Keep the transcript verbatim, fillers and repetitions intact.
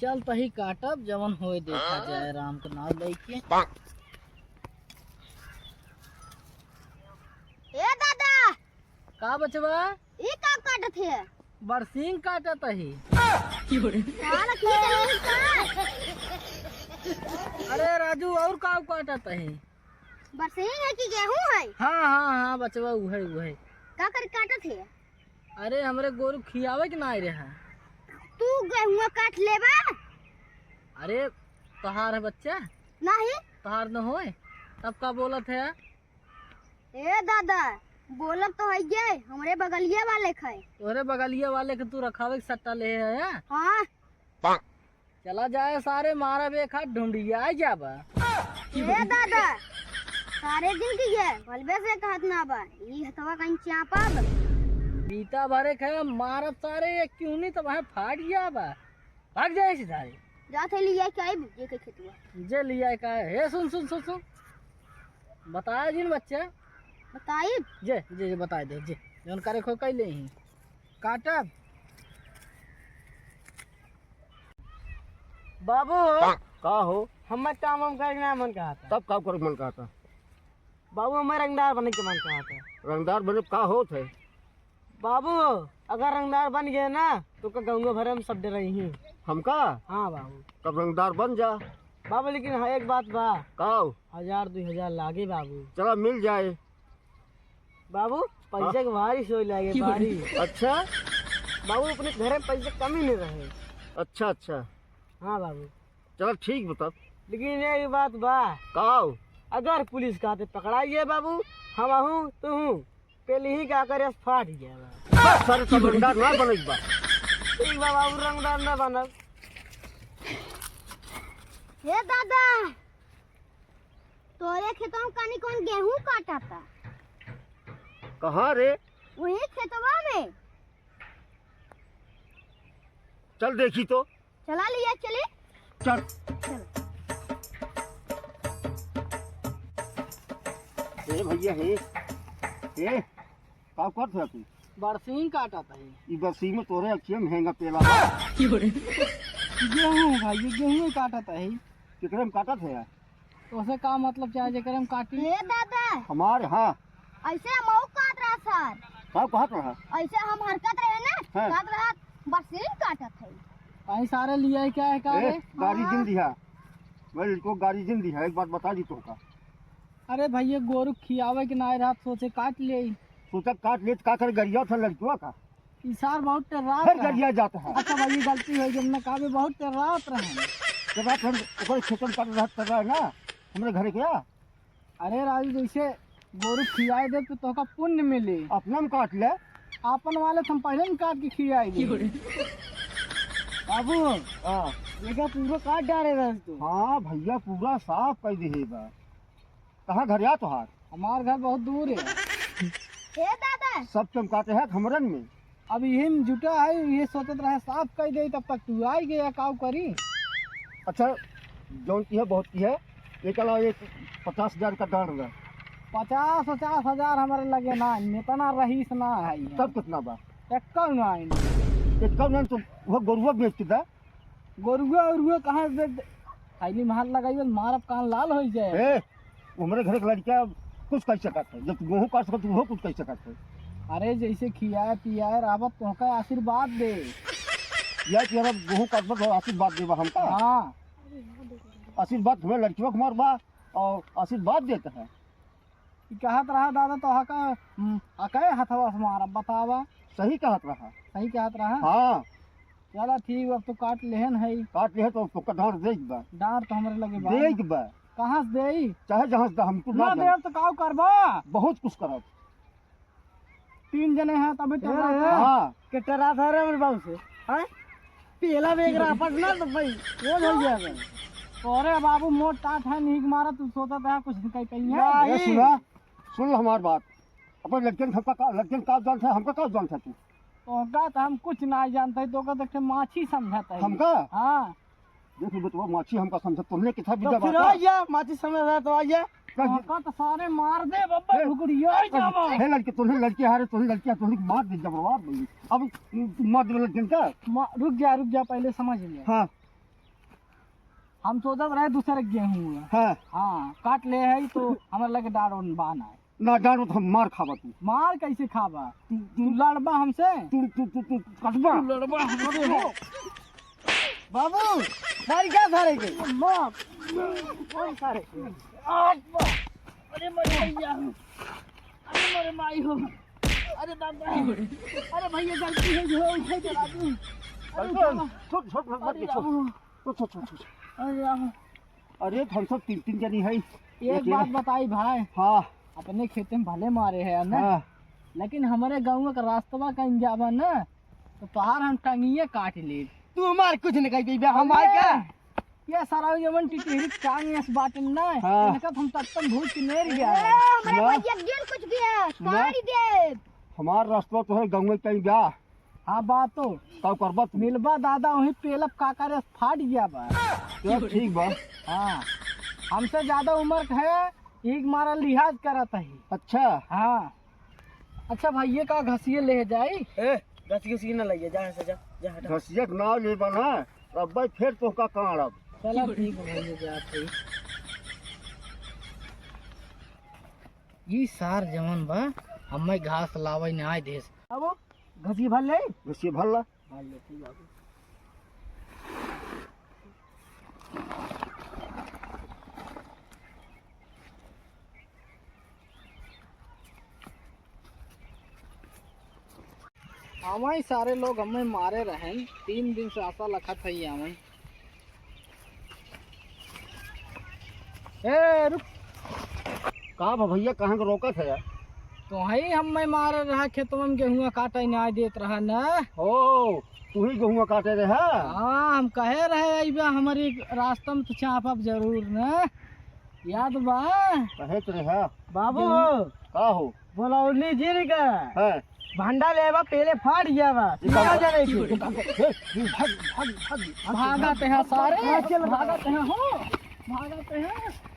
चल तही काटब, जवन होए देखा जाए, राम के नाम लेके। ए दादा! का बचवा? ई का काटत है? बरसीन काटत ही। साला की कहीं का? अरे राजू, और का काटत ही? बरसीन है कि गेहूं है? हाँ, हाँ, हाँ, बचवा, उहे, उहे। का कर काटत है? अरे, हमरे गोरू खियावे के नाई रहा। तू गेहुआ काट लेबा? अरे, तोहार है बच्चा? नहीं। तोहार न होए, तब का बोलत है? ए दादा, बोलब तो है ये, हमरे बगलिया वाले खाए। तोहरे बगलिया वाले के तू रखावे के सट्टा ले है, हैं? हाँ। चला जाए सारे, मारब एक हाथ ढूंढिया जाबा। ए दादा, सारे दिन की है, भलबे से कहत ना बा, ई हथवा कहीं चापब। बीता भरे खाए, मारब सारे, ये क्यों नहीं तो वहाँ फाट जाबा। भाग जाए सिधारे। जात है लिया के आइब, ये के खेतवा। जे लिया का है। हे सुन, सुन, सुन, सुन। बताए जिन बच्चा। बताइब? जे, जे, जे बताए दे, जे। जौन करे खो कई ले ही। काटब। बाबू। का हो? हमें काम वाम करे के ना मन कहता। तब का करे के मन कहता? बाबू, हमें रंगदार बने के मन कहता। रंगदार बने का होत है? बाबू, अगर रंगदार बन गए ना, तो का गाँव भर में सब डरइहीं। हमका? हाँ बाबू। तब रंगदार बन जा। बाबू, लेकिन हाँ, एक बात बा। काव? हजार, दुई हजार लागे बाबू। चला, मिल जाए। बाबू, पैसा हाँ। के भारी सोई लागे, बाबू। भारी। अच्छा? बाबू, अपने घरे में पैसा कमी नहीं रहे। अच्छा, अच्छा। हाँ बाबू। चला, ठीक बा तब। लेकिन एक बात बा। काव? अगर पुलिस का हाथे पकड़ाई गए बाबू, हम आहूँ, तू हूँ, पहले ही का करे फाट गया बा। बस, सारे समझदार ना बने बा। ठीक बा बाबू, रंगदार ना बनब। हे दादा, तोरे खेतवा में कानी कौन गेहूं काटा था? कहाँ रे? वही खेतवा में। चल देखी तो। चला लिया चली। चल। चल। ए भैया, हे, हे, का करत है तू? बरसीन काटत है। ई बरसीन में तोरे अखिया में हेंगा पेला बा। गेहूं भाई, ये गेहूं काटत है। केकरे में काटत है यार? तोसे का मतलब चाहे जेकरे में काटी? ए दादा। हमारे, हाँ। ऐसे हमहू कहत रहा सर। का कहत रहा? ऐसे हम हरकत रहे ना, हाँ। कहत रहा बरसीन काटत है। कहीं सारे लिया है क्या है का ए, रे? गाड़ी हाँ। जिन दिहा। मैं इनको गाड़ी जिन दिहा, एक बात बता दी तोहका। अरे भैया, गोरू खियावे के नाय रहत, सोचे काट ले। सोचा काट ले, तो का करे, गरिया था लड़कुआ का। ई सार बहुत टर्रात फिर रहा। गरिया जाता है। अच्छा भाई, ये गलती हो गई, हमने कहा भी बहुत टर्रात रहे। जब आप हम ओकरे खेतन काट रहत कर रहा है ना, हमरे घरे के। अरे राजू, जैसे गोरू खियाए दे तो तोहका पुण्य मिली। अपने में काट ले। आपन वाले तो हम पहले में काट के खियाए दे। बाबू, हाँ। ये क्या पूरा काट डाले रहे तू? हाँ भैया, पूरा साफ कर दिहे बा। कहाँ घर या तोहार? हमार घर बहुत दूर है। ए दादा। सब चमकाते हैं हमरन में। अब यही में जुटा है, ये सोचत रहे साफ कर दे, तब तक तू आई गया, काव करी? अच्छा, जौन की है बहुत की है, एक अलावा एक पचास हजार का डांड रहा। पचास, पचास हजार हमारे लगे ना, इतना रईस ना है ये। तब कितना बा? एक्का ना है। एक्का ना तो वो गोरुआ बेच के दा। गोरुआ उरुआ कहाँ से दे-, थैली में हाथ लगाइबे, मारब कान लाल होइ जाए। ए, हमरे घर के लड़का कुछ कह सकत है, जब गेहूं काट सकत, वो कुछ कह सकत है। अरे, जैसे खियाए पियाए रहबत, तोहका आशीर्वाद दे। खियाए पियाए रहब, गेहूं काटबत, तो आशीर्वाद देबा हमका। हाँ। आशीर्वाद हमें लड़कियों को मारबा और आशीर्वाद देता है। ई कहत रहा दादा, तो हका, हम्म, हकाए हथवा से मारब, बतावा। सही कहत रहा। सही कहत रहा? हाँ। चला ठीक बा, अब तो काट लेहन है। काट लेहे तो तोका डांड देख बा। डांड तो हमरे लगे बा। देख बा। कहाँ से देई? चाहे जहाँ से दा, हम तो ना ना जाने। देब तो काव करबा? बहुत कुछ करब। तीन जने हैं तभी ए, टर्रात ए, है। हाँ। के टर्रात है रे मेरे बाबू से? हाँ? पहला में एक रापट ना तो भाई, वो हो गया भाई। अरे बाबू, मोट टाट है, नीक मारा, तू सोता था कुछ नहीं कही, कही है। नहीं। ए, सुना, सुन लो हमार बात। अपन लड़कन सबका का, लड़कन का जानता है, हमका का जानता है तू? तोहका तो हम कुछ ना जानते, तोहका तो एक ठे माछी समझता है। हमका? हाँ। देख बेटवा, माछी हमका समझत, तोहने के था तो बीजा फिर बाटा। आ गया, माछी समझ रहा तो आ गया। का जी? तोहका तो सारे मार दे, बब्बे ए, ढुकड़िया ए, जावा। हे लड़के, तोहने लड़के हारे, तोहने लड़के, तोहने मार दे जबरवा भाई। अब मार दे लड़कन का। मा-, रुक जा, रुक जा, पहले समझ ले। हाँ। हम सोचत रहे दूसरे के गेहूं है। हाँ। हाँ, काट ले है तो हमारे लगे डांट बा ना। ना डांट तो हम मार खाबा तू। मार कैसे खाबा? तू, तू तू लड़बा हमसे? तू, तू, तू, तू कटबा। तू लड़बा हमसे हो। बाबू, मार क्या सारे के? मार। कौन सारे के? अरे मरे भैया। अरे मरे माई हो। अरे दादा। अरे भैया गलती है जो है, उठे के राजू। अरे चल, उठा। छोड़, छोड़, छोड़, मत अरे छोड़। राम। छोड़, छोड़, छोड़, छोड़। अरे राम। अरे हम सब तीन तीन जनी है। एक अकेले। बात बताई भाई। हाँ। अपने खेते में भले मारे है ना। हाँ। लेकिन हमारे गाँव का रास्तवा कहीं जाबा ना, तो तोहार हम टंगिए काट लेब। तू हमार कुछ न कह पइबे, हमार अरे, का? ये सारा जवन टिटहरी टांग एस बाटन ना, हाँ। इनका तो हम तत्तम भूत चिनेर गया ए, है। हमरे ना। भाई एक दिन कुछ भी है, ना। काट दे। हमार रास्ता तो है गाँव में कहीं जा। हाँ, बात तो। तब करबा तू। मिलबा दादा, वहीं पेलब काका रे फाट गया बा। तो ठीक बा। हाँ, हमसे ज्यादा उम्र के है, एक मारा लिहाज करत है। अच्छा। हाँ। अच्छा भाई, ये का घसिए ले जाई? ए, घसी घसी न लइए, जा से जा, जा हटा। घसिया के नाव ले बना, अब भाई फिर तोहका काढ़ब। चला ठीक है भाई, ये जात है। ई सार जवन बा, हमें घास लावे ना आए देस। अब घसी भर ले। घसी भर ला। भर ले, ठीक बाबू। हमें सारे लोग हमें मारे रहेन, तीन दिन से आशा लखत है ये हमें। ए, रुक। का बा भैया, कहाँ के रोकत है यार? तो हई हमें मारे रहा खेतवा में, गेहुआ काटे ना देत रहा ना। ओ, तू ही गेहुआ काटे रहे? हाँ, हम कहे रहे अइबा हमारी रास्ता में तो चापब जरूर ना। याद बा? कहे तो रहे। बाबू। का हो? बोलौली जी रे का। हाँ। भंडा लेबा, पहले फाट गया बा। ये का ना जाने की। ए, भाग, भाग, भाग, भाग। भागत हैं सारे, हाँ, चल। भागत हैं हो, भागत हैं।